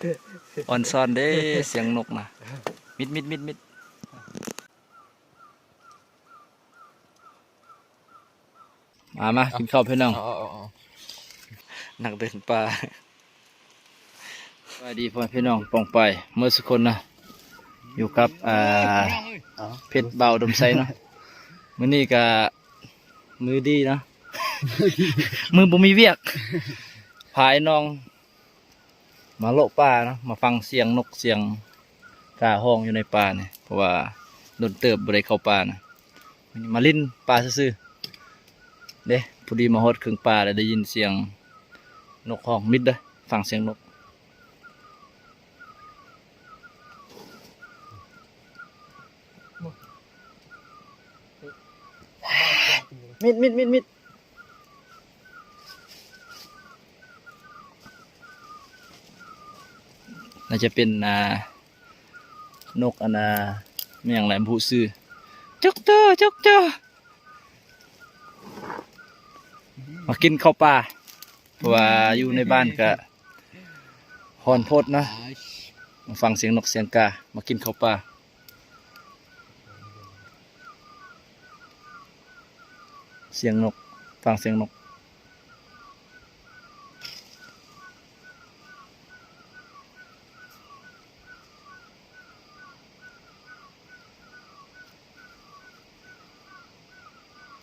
ອ່ອນຊອນເດ້ ສຽງນົກນະ ມິດໆໆໆ. ມາ ມາກິນເຂົ້າພີ່ນ້ອງ ເອົາໆໆໆ ນັກເດີນປ່າ. ສະບາຍດີພໍ່ແມ່ພີ່ນ້ອງປ້ອງປາຍເໝິດສຸຄົນນະ ຢູ່ກັບ ອ່າ ເພັດບ່າວອຸດົມໄຊເນາະ. ມື້ນີ້ກະມື້ດີເນາະ ມື້ບໍ່ມີວຽກ ພາອ້າຍນ້ອງ ມາເລາະປ່າເນາະ ມາຟັງສຽງນົກສຽງກາຮ້ອງຢູ່ໃນປ່ານີ້ ເພາະວ່າດົນເຕີບບໍ່ໄດ້ເຂົ້າປ່ານະ ມາຫຼິ້ນປ່າຊື່ໆເດ້. ພໍດີມາຮອດເຄິ່ງປ່າແລ້ວໄດ້ຍິນສຽງນົກຮ້ອງ ມິດເດີ້ ຟັງສຽງນົກ ມິດໆໆໆ. ໜ້າຈະເປັນ ອ່າ ນົກອັນນ່າ ແມ່ນຫຍັງແຫຼະ ບໍ່ຮູ້ຊື່ ຈົກເຈີ ຈົກເຈີ ມາກິນເຂົ້າປ່າ ເພາະວ່າຢູ່ໃນບ້ານກະຮ້ອນໂພດເນາະ. ມາຟັງສຽງນົກສຽງກາ ມາກິນເຂົ້າປ່າ. ສຽງນົກ ຟັງສຽງນົກ.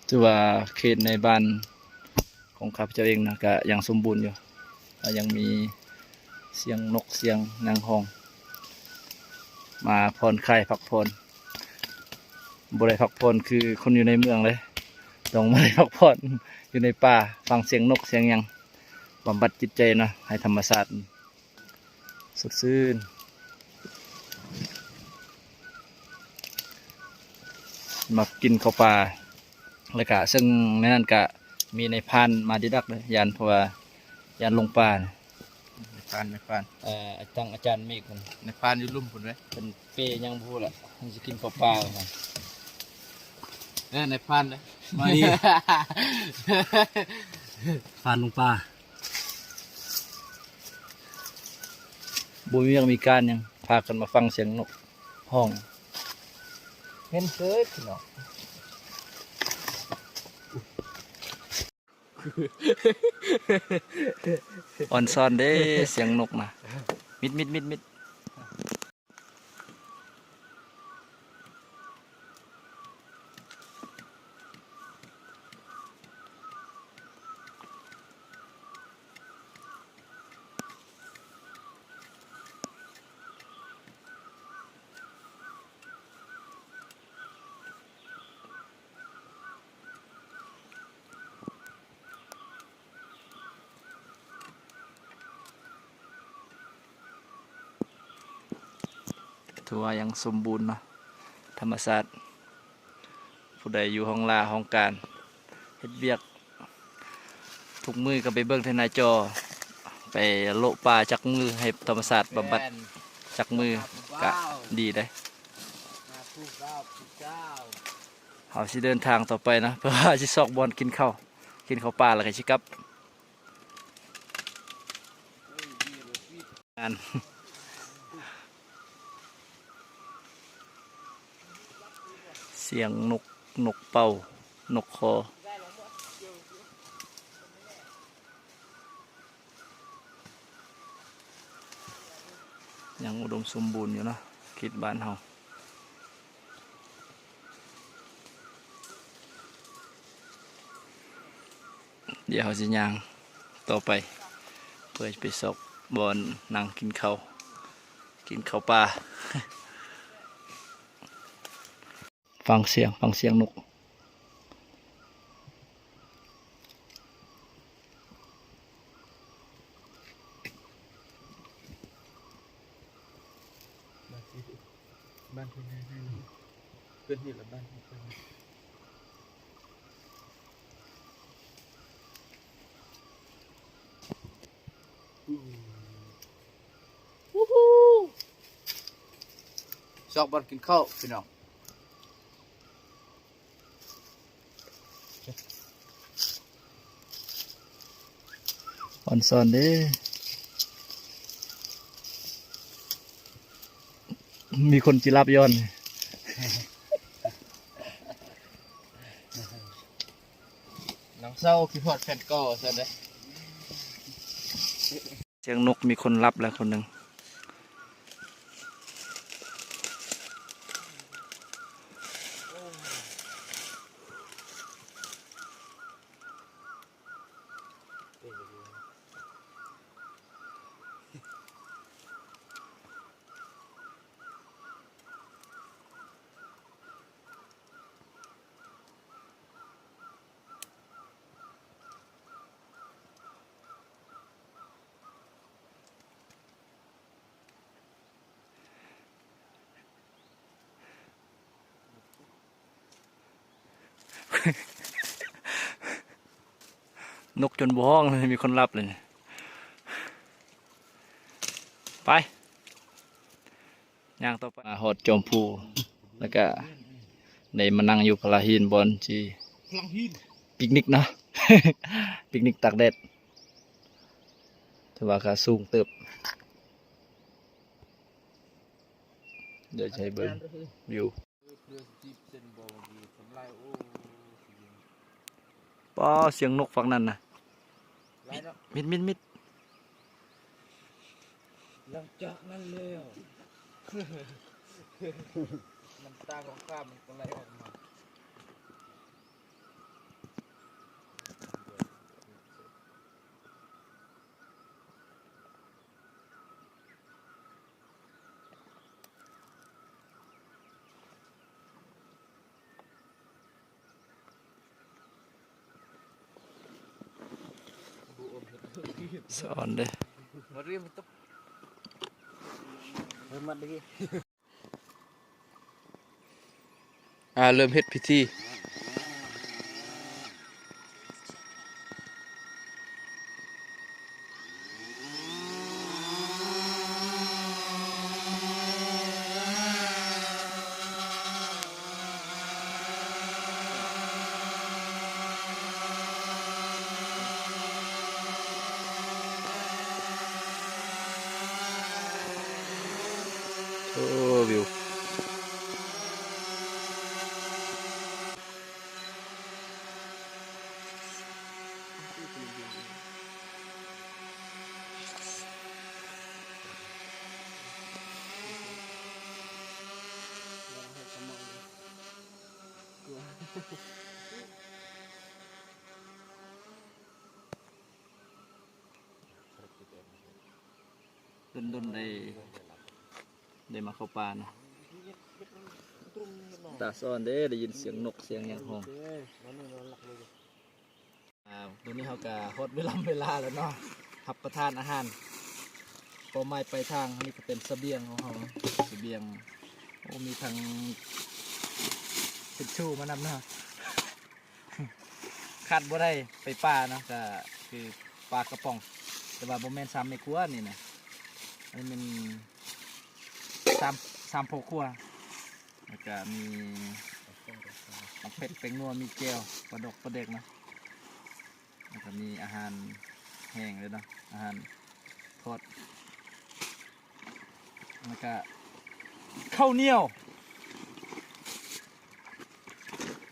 ຖືວ່າເຂດໃນບ້ານຂອງຂ້າພະເຈົ້າເອງນະ ກະຍັງສົມບູນຢູ່ ກະຍັງມີສຽງນົກສຽງນາງຮ້ອງ ມາຜ່ອນຄາຍພັກຜ່ອນ. ບໍ່ໄດ້ພັກຜ່ອນຄືຄົນຢູ່ໃນເມືອງເລີຍ ຕ້ອງມາໄດ້ພັກຜ່ອນຢູ່ໃນປ່າ ຟັງສຽງນົກສຽງຫຍັງ ບຳບັດຈິດໃຈເນາະ ໃຫ້ທຳມະຊາດສົດຊື່ນ. ມາກິນເຂົ້າປ່າ ແລ້ວກະເຊິ່ງໃນນັ້ນກະມີນາຍພານມາດີດັກເດີ້ ຢ້ານ ເພາະວ່າຢ້ານຫຼົງປ່ານະ. ນາຍພານ ນາຍພານ ເອີ ທາງອາຈານເມກພຸ້ນ ນາຍພານຢູ່ລຸ່ມພຸ້ນເວີຍ ເພິ່ນເປຫຍັງບໍ່ຮູ້ລະ ເພິ່ນຊິກິນເຂົ້າປ່າພຸ້ນ. ເອີ ນາຍພານເດີ້ ມາອີກ ພານຫຼົງປ່າ ບໍ່ມີວຽກມີການຫຍັງ ພາກັນມາຟັງສຽງນົກຮ້ອງ ເຫັນເສີຍພີ່ນ້ອງ. ອ່ອນຊອນເດ້ ສຽງນົກນະ ມິດໆໆໆ. ຖືວ່າຍັງສົມບູນເນາະ ທຳມະຊາດ. ຜູ້ໃດຢູ່ຫ້ອງລາຫ້ອງການ ເຮັດວຽກທຸກມື້ກໍໄປເບິ່ງແຕ່ໜ້າຈໍ ໄປໂລະປ່າຈັກມື້ ໃຫ້ທຳມະຊາດບຳບັດ ແມ່ນ ຈັກມື້ກະດີເດ້. ເຮົາຊິເດີນທາງຕໍ່ໄປເນາະ ເພື່ອວ່າຊິຊອກບ່ອນກິນເຂົ້າ ກິນເຂົ້າປ່າແລ້ວກໍຊິກັບ. ງານ ສຽງນົກ ນົກເປົ່າ ນົກຄໍ ຍັງອຸດົມສົມບູນຢູ່ເນາະ ເຂດບ້ານເຮົາ. ດຽວເຮົາຊິຍ່າງຕໍ່ໄປ ເພື່ອຈະໄປຊອກບ່ອນນັ່ງກິນເຂົ້າ ກິນເຂົ້າປ່າ. ຟັງສຽງ ຟັງສຽງນົກ. ບ້ານເພິ່ນໃຫ້ ເພິ່ນເຮັດລະບ້ານເພິ່ນ ອູ້ ຊອກບ່ອນກິນເຂົ້າພີ່ນ້ອງ. ອ່ອນຊອນເດ້. ມີຄົນຊິຫຼັບຍ້ອນ ນາງເຊົາຄິດຮອດແຟນເກົ່າວ່າຊັ້ນເດ້. ສຽງນົກ ມີຄົນຫຼັບແລ້ວຄົນໜຶ່ງ. ນົກຈົນບໍ່ຮ້ອງເລີຍ ມີຄົນຫຼັບເລີຍນີ້. ໄປ ຍ່າງຕໍ່ໄປ ມາຮອດຈອມພູ ແລ້ວກະໄດ້ມານັ່ງຢູ່ພະລາຫີນ ບ່ອນຊິ ພະລາຫີນ ປິກນິກເນາະ ປິກນິກຕາກແດດ ຖືວ່າກະສູງເຕີບ. ດຽວຈະໃຫ້ເບິ່ງວິວ. ປ້າ ສຽງນົກຝັ່ງນັ້ນນະ ມິດ ມິດ ມິດ ຫຼັງຈາກນັ້ນແລ້ວ ນ້ຳຕາຂອງຂ້າມັນກໍໄຫຼອອກມາ. ສະອອນເດ້ ເລີ່ມມັດເດ້. ອ່າ ເລີ່ມເຮັດພິທີ. ໂອ້ ວິວ. ດົນໆ ໄດ້ ໄດ້ມາເຂົ້າປ່າເນາະ. ຕາສອນເດ້ ໄດ້ຍິນສຽງນົກສຽງຫຍັງຮ້ອງ. ອ່າ ຕອນນີ້ເຮົາກະຮອດເວລາ ເວລາແລ້ວເນາະ ຮັບປະທານອາຫານ ເປົ້າໝາຍປາຍທາງ. ອັນນີ້ກະເປັນສະບຽງຂອງເຮົາ ສະບຽງ. ໂອ້ ມີທັງທິດຊູມານຳເນາະ. ຂາດບໍ່ໄດ້ໄປປ່າເນາະ ກະຄືປາກະປ໋ອງ ແຕ່ວ່າບໍ່ແມ່ນສາມແມ່ຄົວນີ້ນະ ອັນນີ້ແມ່ນສາມ ສາມພໍ່ຄົວ. ແລ້ວກະມີໝາກເຜັດ ແປ້ງນົວ ມີແຈ່ວ ປາດອກປາແດກເນາະ. ແລ້ວກະມີອາຫານແຫ້ງເດ້ເນາະ ອາຫານທອດ ແລ້ວກະເຂົ້າໜຽວ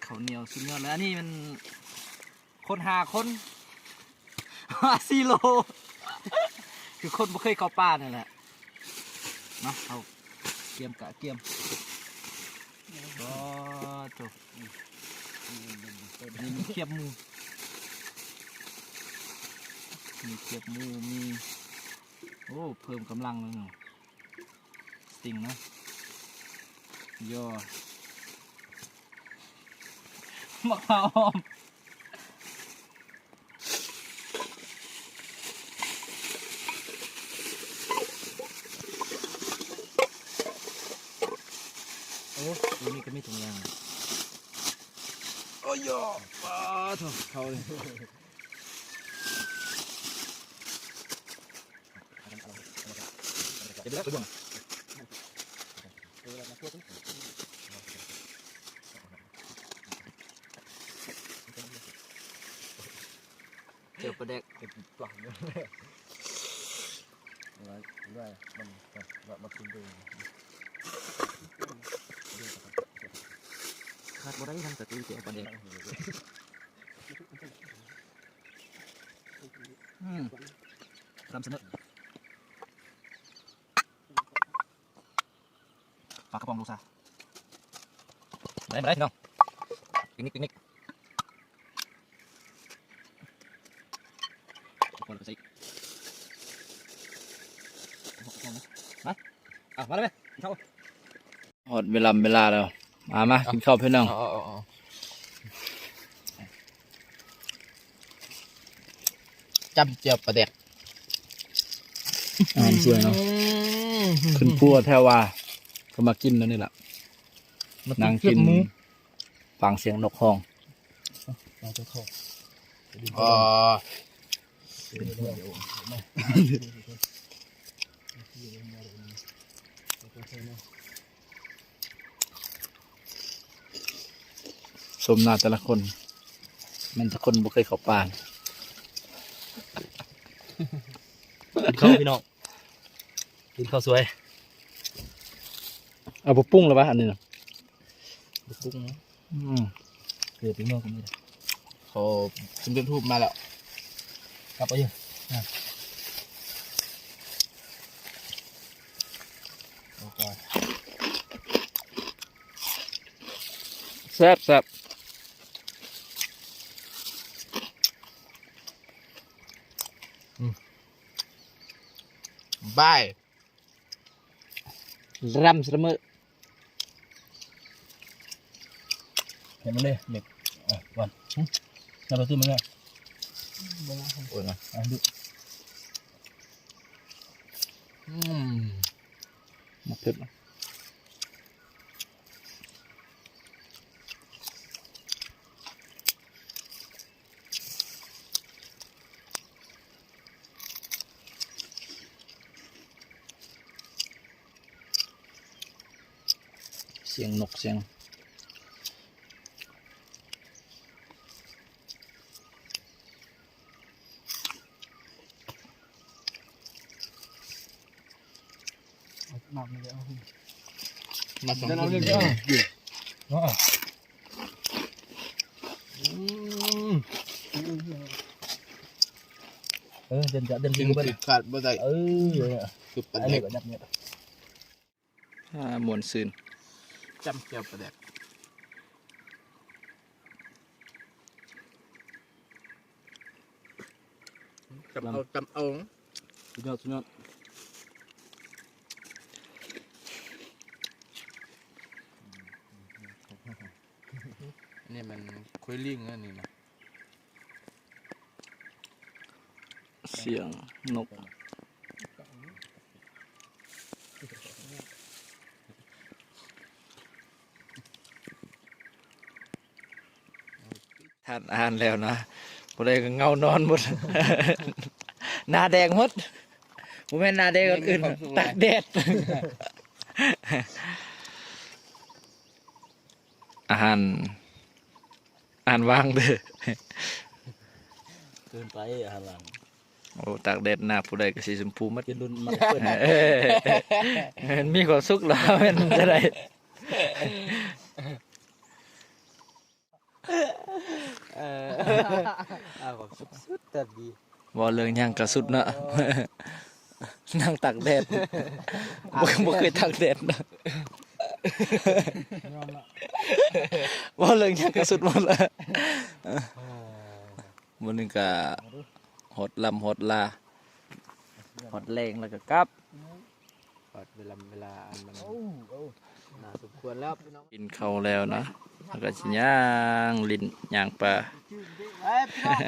ເຂົ້າໜຽວສຸດຍອດເລີຍ. ອັນນີ້ມັນຄົນຫ້າຄົນ ຫ້າ ສີ່ໂລ ຄືຄົນບໍ່ເຄີຍເຂົ້າປ່ານີ້ແຫຼະ. ມາ ເຮົາກຽມກະກຽມ. ໂອ້ໂຕ ນີ້ມີຄຽບໝູ ມີຄຽບໝູ ມີ ໂອ້ ເພີ່ມກຳລັງເລີຍເນາະ. ສະຕິງເນາະ ຍໍ ໝາກພ້າວຫອມ. ໂອ້ ຢູ່ນີ້ກະມີທຸກຢ່າງ. ໂອ້ຍ ປາໂທ້ ເຂົ້າເລີຍ. ເຈີປາແດກ ເກັບປາ ມັນ ມັນກິນເດີ. ຂາດບໍ່ໄດ້ທັງສະຕູແຈ່ວປາແດກ. ອືມ ນຳສະເໜີ ປາກະປ໋ອງລູຊາ ມາເດີ ມາເດີພີ່ນ້ອງ ປິກນິກ ປິກນິກ ມາ ເອົາ ມາເລີຍແມ່ ກິນເຂົ້າ. ຮອດເວລາ ເວລາແລ້ວ ມາ ມາ ເອົາ ກິນເຂົ້າພີ່ນ້ອງ ເອົາ ເອົາ ເອົາ ຈ້ຳແຈ່ວປາແດກ ອາຫານສວຍເນາະ ອືມ ຂຶ້ນຄົວແທ້ວ່າ ກໍມາກິນແນວນີ້ລະ ມາກິນ ນັ່ງກິນ ເຄືອບໝູ ຟັງສຽງນົກຮ້ອງ ເອົາເຂົ້າ ອໍ. ຊົມໜ້າແຕ່ລະຄົນ ແມ່ນແຕ່ຄົນບໍ່ເຄີຍເຂົ້າປ່າ ກິນເຂົ້າພີ່ນ້ອງ ກິນເຂົ້າສວຍ ເອົາ ບໍ່ປຸງແລ້ວວະ ອັນນີ້ນະ ບໍ່ປຸງນະ ອືມ ເກືອບອີກເນາະ ເຂົາສຳເລັດຮູບມາແລ້ວ ກັບເອົາຢູ່ ແຊບໆ ອືມ ບາຍ ຣຳສະເໝີ ເຫັນມັນເດ້ ເມັດ ອ່ະ ວັນ ຫຶ ນຳປະຕູມັນເນາະ ບໍ່ລະ ໂອ້ຍນະ ອ່ະ ດຸ ອືມ ໝາກເຜັດ ສຽງນົກ ສຽງ ເອົານ້ຳນີ້ເດີ ເອົາ ມາສອງຄົນ ເດີ ເດີ ເດີ ອືມ ເອີ ເດີນຈະ ເດີນ ຊິງ ຊິງ ຂາດບໍ່ໄດ້ ເອີ ຄືປາແດກ ອັນນີ້ກໍຍັບໆ ອ່າ ມ່ວນຊື່ນ ຈ້ຳແຈ່ວປາແດກ ຈ້ຳເອົາ ຈ້ຳເອົາ ສຸດຍອດ ສຸດຍອດ ອັນນີ້ມັນຄຸຍລິງ ອັນນີ້ນະ. ສຽງນົກ ທານອາຫານແລ້ວນະ ຜູ້ໃດກໍເຫງົານອນໝົດ ໜ້າແດງໝົດ ບໍ່ແມ່ນໜ້າແດງອັນອື່ນ ຕາກແດດ ອາຫານ ອາຫານວ່າງເດີ ເກີນໄປອາຫານວ່າງ ໂອ້ ຕາກແດດໜ້າຜູ້ໃດກໍສີຊົມພູໝົດ ເປັນລຸ້ນມັກເພິ່ນ ມີຄວາມສຸກແລ້ວແມ່ນຈະໄດ້ ເອີ ເອົາ ສຸດໆ ແບບດີ ເວົ້າເລື່ອງຫຍັງກໍສຸດເນາະ ນັ່ງຕາກແດດ ບໍ່ ບໍ່ເຄີຍຕາກແດດເນາະ ເວົ້າເລື່ອງຫຍັງກໍສຸດໝົດລະ ມື້ນີ້ກໍຮອດລຳຮອດລາ ຮອດແລງແລ້ວກໍກັບ ຮອດເວລາ ເວລາອັນມັນ ໜ້າສົມຄວນແລ້ວພີ່ນ້ອງ ກິນເຂົ້າແລ້ວນະ ແລ້ວກໍຊິຍ່າງຫຼິ້ນຍ່າງປ່າ ໄປພີ່ນ້ອງ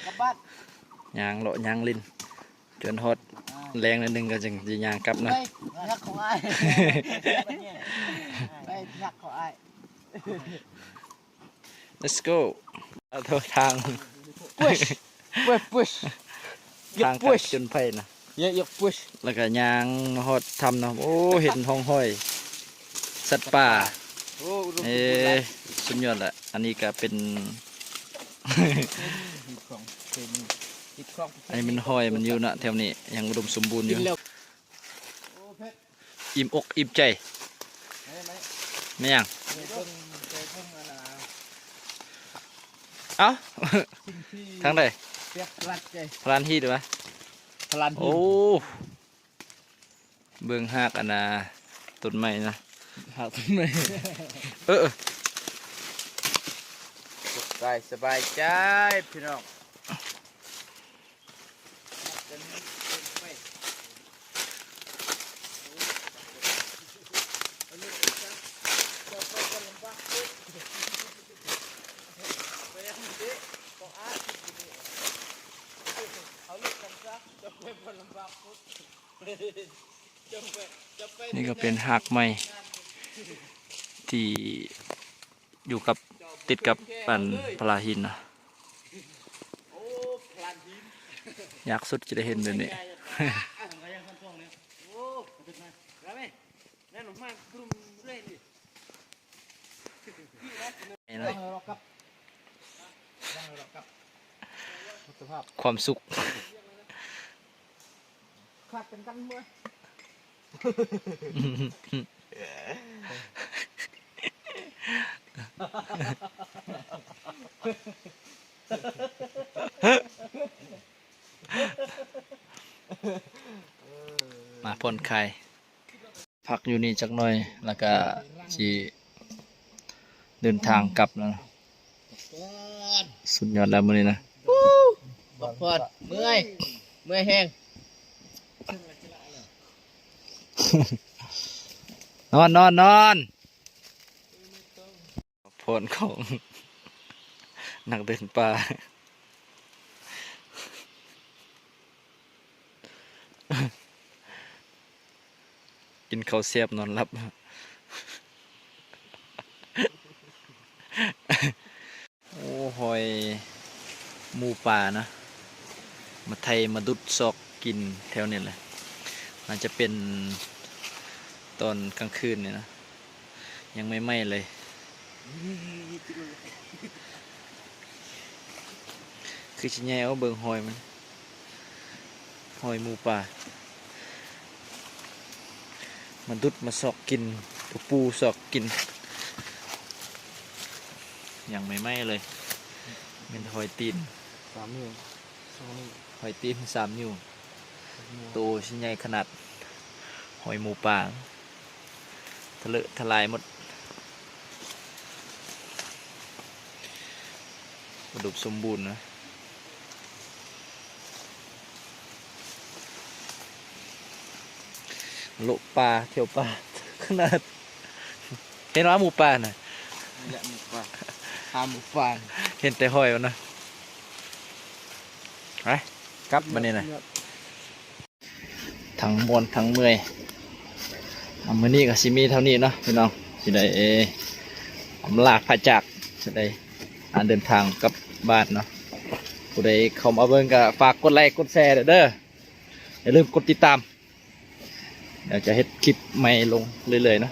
ກັບບ້ານ ຍ່າງເລາະຍ່າງຫຼິ້ນ ຈົນຮອດແລງໜ້ອຍໜຶ່ງກໍຈຶ່ງຊິຍ່າງກັບນະ ໄປ ຮັກຂອງອ້າຍ ໄປ ຮັກຂອງອ້າຍ. Let's go ເອົາເຂົ້າທາງ Push push push ທາງ Push ຕັດຈົນໄພນະ ເຍາະ Push ແລ້ວກໍຍ່າງມາຮອດຖ້ຳເນາະ ໂອ້ ເຫັນຮ່ອງຮອຍສັດປ່າ ໂອ້ ອຸດົມສົມບູນຫຼາຍ ເອີ ສຸດຍອດລະ ອັນນີ້ກໍເປັນ ຮີດຄອງ ເຄີຍມີ ຮີດຄອງ ອັນນີ້ແມ່ນຮອຍມັນຢູ່ເນາະ ແຖວນີ້ຍັງອຸດົມສົມບູນຢູ່ ກິນແລ້ວ ໂອ້ ເຜັດ ອີ່ມອົກອີ່ມໃຈ ແມ່ນຫຍັງ? ເບິ່ງ ໄປເບິ່ງອັນນ່າ ເອົ້າ ສິ່ງທີ່ ທາງໃດ? ປຽກລັດເດ້ ພະລານຮີດວະ? ພະລານຮີດ ໂອ້ ເບິ່ງຮາກອັນນ່າ ຕົ້ນໄມ້ນະ ຮາກຕົ້ນໄມ້ ເອີ ເອີ ສະບາຍ ສະບາຍໃຈພີ່ນ້ອງ. ນີ້ກໍເປັນຮາກໄມ້ທີ່ ຢູ່ກັບ ຕິດກັບອັນພະລາຫີນນະ ຍາກສຸດຈະໄດ້ເຫັນແບບນີ້ ຄວາມສຸກ. ມາຜ່ອນຄາຍ ພັກຢູ່ນີ້ຈັກໜ່ອຍ ແລ້ວກະຊິເດີນທາງກັບແລ້ວນະ. ສຸດຍອດແລ້ວມື້ນີ້ນະ ພັກຜ່ອນ ເມື່ອຍ ເມື່ອຍແຮງ ນອນ ນອນ ນອນ. ພັກຜ່ອນຂອງນັກເດີນປ່າ. ກິນເຂົ້າແຊບນອນຫຼັບ. ໂອ້ ຮອຍໝູປ່ານະ ມາໄຖມາດຸດຊອກກິນແຖວນີ້ແຫຼະ. ອາດຈະເປັນຕອນກາງຄືນນີ້ນະ. ຍັງໃໝ່ໆເລີຍ ຄືຊິໃຫຍ່. ເອົາເບິ່ງຮອຍມັນ ຮອຍໝູປ່າ ມາດຸດມາຊອກກິນ ມາປູຊອກກິນ ຍັງໃໝ່ໆເລີຍ. ແມ່ນຮອຍຕີນ ສາມນິ້ວ ສອງນິ້ວ ຮອຍຕີນສາມນິ້ວ. ໂຕຊິໃຫຍ່ຂະໜາດ ຮອຍໝູປ່າ ທະເລາະທະລາຍໝົດ. ອຸດົມສົມບູນນະ ເລາະປ່າ ທ່ຽວປ່າຂະໜາດ. ເຫັນວ່າໝູປ່ານະ ນີ້ແຫຼະໝູປ່າ ຫາໝູປ່າ ເຫັນແຕ່ຮອຍມັນນະ. ໄປກັບບັດນີ້ນະ. ທັງມ່ວນທັງເມື່ອຍ. ເອົາ ມື້ນີ້ກໍຊິມີເທົ່ານີ້ເນາະພີ່ນ້ອງ ຊິໄດ້ອຳລາພາຈາກ ຊິໄດ້ ອາ ເດີນທາງກັບບ້ານເນາະ. ຜູ້ໃດເຂົ້າມາເບິ່ງກໍຝາກກົດໄລກົດແຊເດີ ຢ່າລືມກົດຕິດຕາມ. ດຽວຈະເຮັດຄລິບໃໝ່ລົງເລື້ອຍໆເນາະ